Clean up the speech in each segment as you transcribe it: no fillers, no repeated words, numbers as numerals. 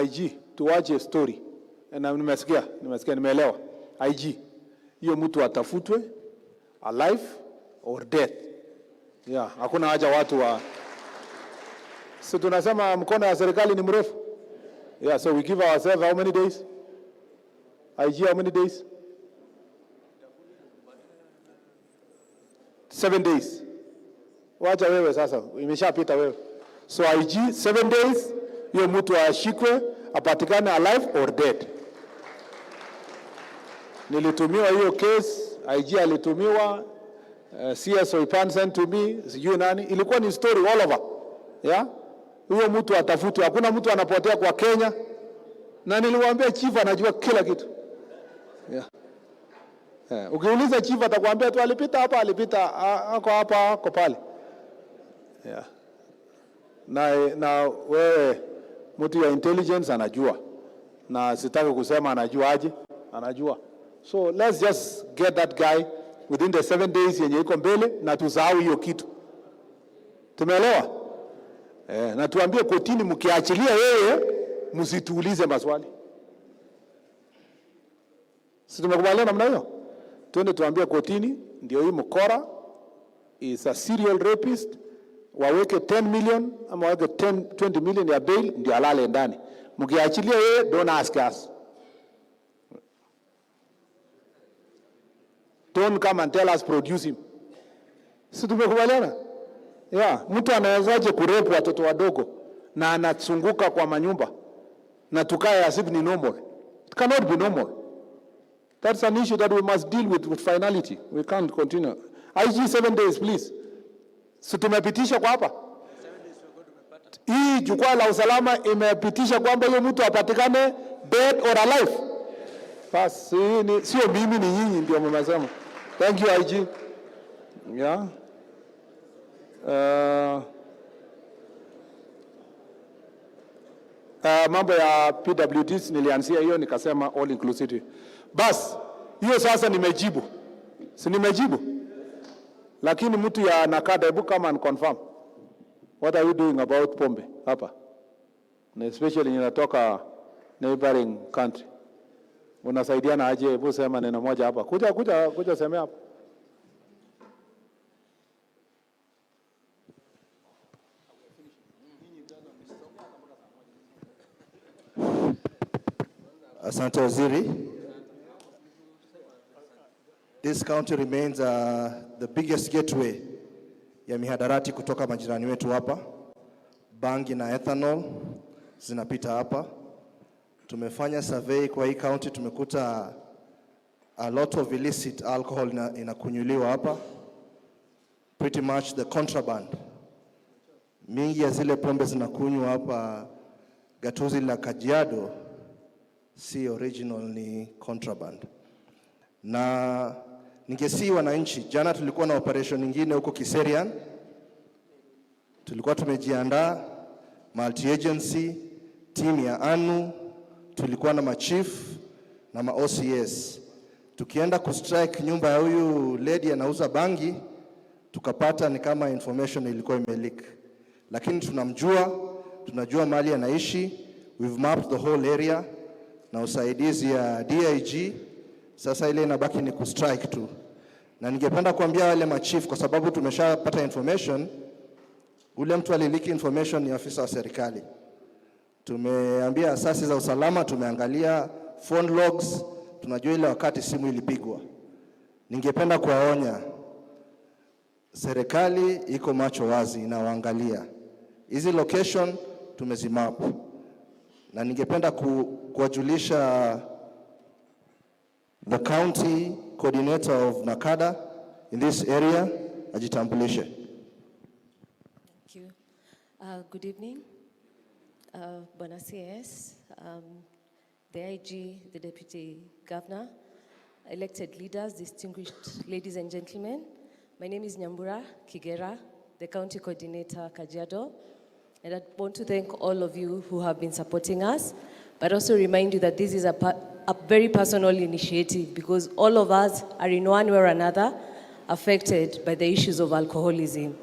IG, tuwache story. Na nimesikia, nimesikia, nimeelewa. IG, hiyo mtu atafutwe alive or dead. Yeah, hakuna haja watu wa, si tunasema mkono ya serikali ni mrefu. Yeah, so we give ourselves how many days? IG, how many days? 7 days. Wacha wewe sasa, imeshapita wewe. So IG, 7 days, hiyo mtu ashikwe, apatikane alive or dead. Nilitumiwa hiyo case, IG alitumiwa, CS Oipan sent to me, sijui nani, ilikuwa ni story all over. Yeah? Huyo mtu atafutwe, hakuna mtu anapotea kwa Kenya. Na niliwaambia chief anajua kila kitu. Yeah. Yeah. Ukiuliza chief atakwambia tu alipita hapa, alipita ako hapa, ako pale. Yeah. Na wewe mtu ya intelligence anajua, na sitaki kusema anajua aje, anajua. So let's just get that guy within the 7 days yenye iko mbele na tusahau hiyo kitu. Tumeelewa? Eh, na tuambie kotini, mkiachilia yeye msituulize maswali. Si tumekubaliana namna hiyo? Twende tuambie kotini, ndio hii mkora is a serial rapist, waweke 10 million ama waweke 10, 20 million ya bail ndio alale ndani. Mkiachilia yeye, don't ask us. Don't come and tell us produce him. Si tumekubaliana? Yeah, mtu anawezaje kurepu watoto wadogo na anazunguka kwa manyumba na tukae as if ni normal? It cannot be normal. That's an issue that we must deal with finality. We can't continue. IG, 7 days, please. Si tumepitisha kwa hapa? Hii jukwaa la usalama imepitisha kwamba hiyo mtu apatikane dead or alive. Basi sio mimi, ni nyinyi ndio mmesema. Thank you, IG. Yeah. Mambo ya PWDs nilianzia hiyo nikasema all inclusive. Bas, hiyo sasa nimejibu. Si nimejibu? Lakini mtu ya NACADA, hebu come and confirm. What are you doing about pombe hapa? Na especially inatoka neighboring country. Unasaidiana aje? Hebu sema neno moja hapa. Kuja, kuja, kuja semea hapa. Asante, Waziri. This county remains the biggest gateway ya mihadarati kutoka majirani wetu hapa. Bangi na ethanol zinapita hapa. Tumefanya survey kwa hii county, tumekuta a lot of illicit alcohol inakunyuliwa hapa. Pretty much the contraband. Mingi ya zile pombe zinakunywa hapa gatuzi la Kajiado si original, ni contraband. Na ningesii wananchi, jana tulikuwa na operation nyingine huko Kiserian, tulikuwa tumejiandaa multi agency team ya ANU, tulikuwa na machief na ma OCS. Tukienda kustrike nyumba ya huyu lady anauza bangi, tukapata ni kama information ilikuwa imeleak, lakini tunamjua, tunajua mahali anaishi, we've mapped the whole area na usaidizi ya DIG. Sasa ile inabaki ni kustrike tu, na ningependa kuambia wale machief, kwa sababu tumeshapata information, ule mtu alileak information ni afisa wa serikali. Tumeambia asasi za usalama, tumeangalia phone logs, tunajua ile wakati simu ilipigwa. Ningependa kuwaonya, serikali iko macho wazi, inawaangalia hizi location tumezimap, na ningependa kuwajulisha the county coordinator of NACADA in this area ajitambulishe. Thank you. Good evening. Bwana CS, the IG, the Deputy Governor, elected leaders, distinguished ladies and gentlemen. My name is Nyambura Kigera, the County Coordinator, Kajiado. And I want to thank all of you who have been supporting us, but also remind you that this is a very personal initiative because all of us are in one way or another affected by the issues of alcoholism.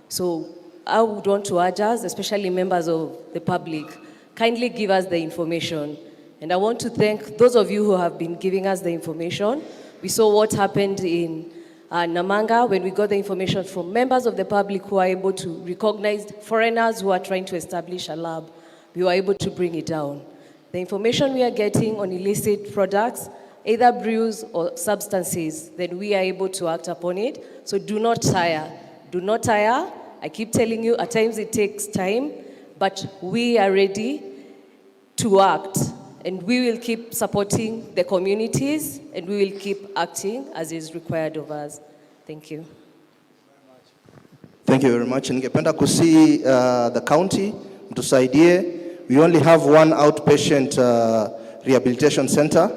So I would want to urge us, especially members of the public, Kindly give us the information. And I want to thank those of you who have been giving us the information. We saw what happened in Namanga when we got the information from members of the public who are able to recognize foreigners who are trying to establish a lab. We were able to bring it down. The information we are getting on illicit products, either brews or substances, then we are able to act upon it. So do not tire. Do not tire. I keep telling you, at times it takes time, but we are ready to act. And we will keep supporting the communities and we will keep acting as is required of us. Thank you. Thank you very much. Ningependa kusihi the county mtusaidie. We only have one outpatient rehabilitation center.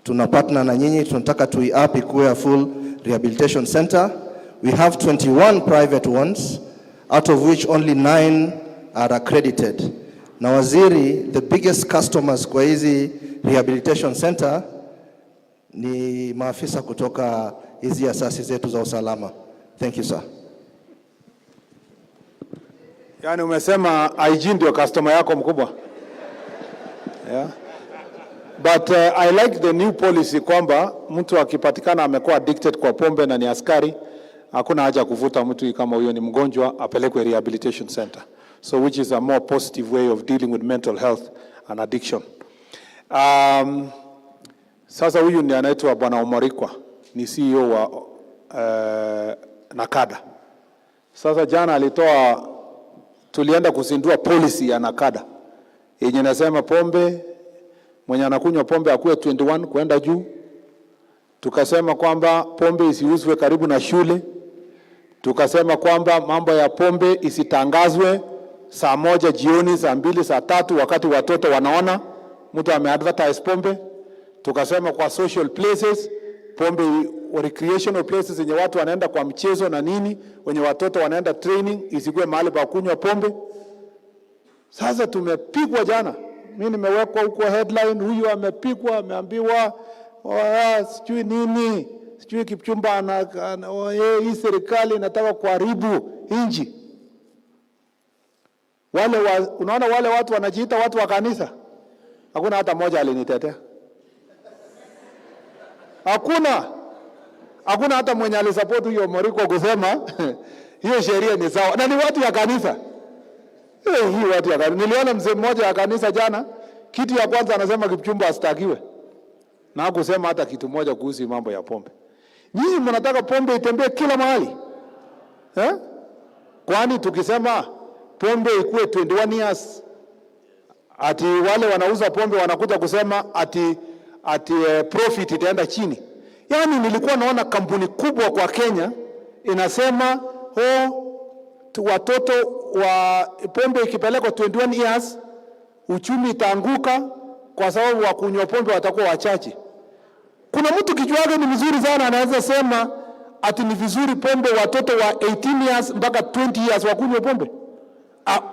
Tuna partner na nyinyi, tunataka tui-up ikuwe a full rehabilitation center. We have 21 private ones, out of which only 9 are accredited. Na waziri, the biggest customers kwa hizi rehabilitation center ni maafisa kutoka hizi asasi zetu za usalama. Thank you, sir. Yaani umesema IG ndio customer yako mkubwa. Yeah. But I like the new policy kwamba mtu akipatikana amekuwa addicted kwa pombe na ni askari, hakuna haja kuvuta mtu kama huyo ni mgonjwa, apelekwe rehabilitation center. So which is a more positive way of dealing with mental health and addiction. Sasa huyu ni anaitwa Bwana Omarikwa, ni CEO wa NACADA. Sasa jana alitoa, tulienda kuzindua policy ya NACADA yenye inasema pombe, mwenye anakunywa pombe akuwe 21 kwenda juu. Tukasema kwamba pombe isiuzwe karibu na shule. Tukasema kwamba mambo ya pombe isitangazwe saa 1 jioni, saa 2, saa 3, wakati watoto wanaona mtu ameadvertise pombe. Tukasema kwa social places pombe, recreational places yenye watu wanaenda kwa mchezo na nini, wenye watoto wanaenda training, isikuwe mahali pa kunywa pombe. Sasa tumepigwa jana, mi nimewekwa huko headline, huyu amepigwa, ameambiwa, oh, sijui nini, sijui Kipchumba oh, hii serikali inataka kuharibu nchi. Unaona wale watu wanajiita watu wa kanisa, hakuna hata mmoja alinitetea. Hakuna hata mwenye alisupport huyo Moriko kusema hiyo sheria ni sawa, na ni watu ya kanisa. Hii watu ya kanisa. Niliona mzee mmoja ya kanisa jana, kitu ya kwanza anasema Kipchumba asitakiwe, na hakusema hata kitu moja kuhusu mambo ya pombe. Nyinyi mnataka pombe itembee kila mahali, eh? Kwani tukisema pombe ikuwe 21 years, ati wale wanauza pombe wanakuja kusema ati profit itaenda chini? Yaani nilikuwa naona kampuni kubwa kwa Kenya inasema, oh, watoto wa pombe ikipelekwa 21 years uchumi itaanguka kwa sababu wakunywa pombe watakuwa wachache. Kuna mtu kichwa yake ni mzuri sana anaweza sema ati ni vizuri pombe watoto wa 18 years mpaka 20 years wakunywe pombe?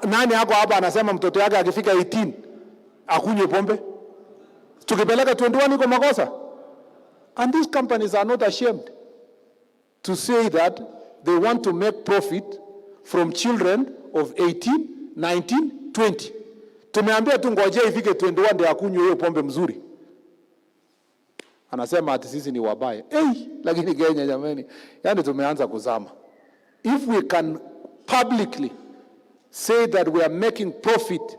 Nani hako hapa anasema mtoto yake akifika 18 akunywe pombe? Tukipeleka 21 iko makosa? And these companies are not ashamed to say that they want to make profit from children of 18, 19, 20. Tumeambia tu ngojea ifike 21 ndio akunywe hiyo pombe mzuri. Anasema ati sisi ni wabaya. Hey, lakini Kenya jamani, yani tumeanza kuzama. If we can publicly say that we are making profit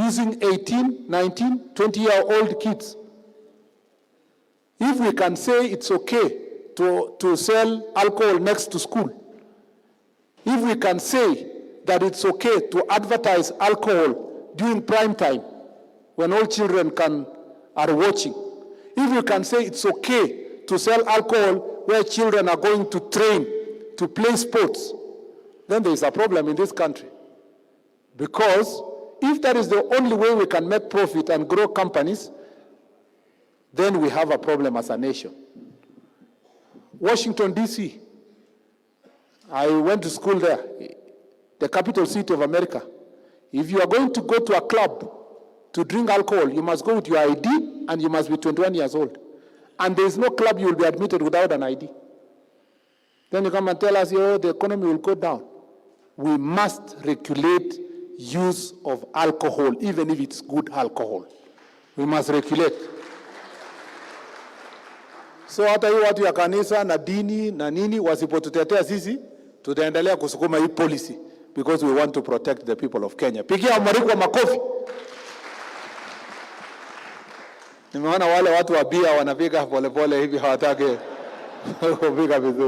using 18, 19, 20 year old kids, if we can say it's okay to sell alcohol next to school, if we can say that it's okay to advertise alcohol during prime time when all children are watching, if we can say it's okay to sell alcohol where children are going to train, to play sports, then there is a problem in this country. Because if that is the only way we can make profit and grow companies, then we have a problem as a nation. Washington, D.C., I went to school there, the capital city of America. If you are going to go to a club to drink alcohol, you must go with your ID and you must be 21 years old. And there is no club you will be admitted without an ID. Then you come and tell us, oh, the economy will go down. We must regulate use of alcohol, even if it's good alcohol. We must regulate. So hata hii watu ya kanisa na dini na nini wasipotutetea sisi, tutaendelea kusukuma hii policy because we want to protect the people of Kenya. Pigia Marikwa makofi. Nimeona wale watu wa bia wanapiga polepole hivi, hawataki kupiga vizuri.